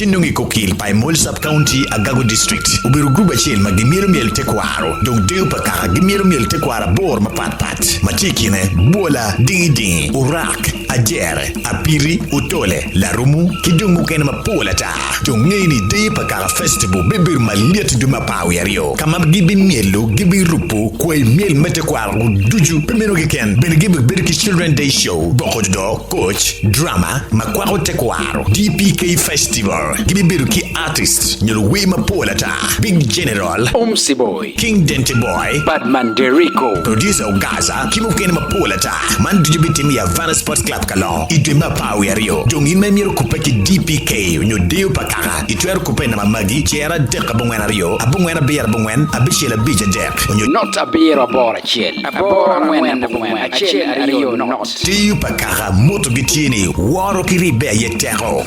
tye nongo i Kokil, Paimol Sub-County, Agago District. Obedo gurup acel ma gimyelo myel tekwaro, dong deyo pa kaka gimyelo myel tekwaro aboro mapat pat ma tye i kine, Bwola, Dingi Dingi, Orak, Ajere, Apiri, Otole, Larumu, ki dong mukene mapol ata. Dong nge ni deyo pa kaka festival bibedo malyet i dwe me apar wiye aryo, ka ma gibimyelo, gibirupo kwai myel me tekwaro ducu. Pi meno keken, bene gibibedo ki Children Day Show, boko dodo, koc, drama ma kwako tekwaro, DPK Festival. Gibibedo ki artist nyo luwer mapol ata, Big General, Omsi Boy, King Dente Boy, Badman Derico, Producer Ogaza, ki mukene mapol ata. Man ducu bitimme i Havana Sports Club Kalongo i dwe me apar wiye aryo. Dong in ma imito kubbe ki DPK nyo deyo pa kaka, itwero kubbe i namba magi, Cer adek abongwen aryo, abongwen abiro abongwen, abicel abic adek, onyo. Not abiro aboro acel, aboro angwen abongwen, acel aryo not. Deyo pa kaka moto gitye ni woro ki ribbe aye teko.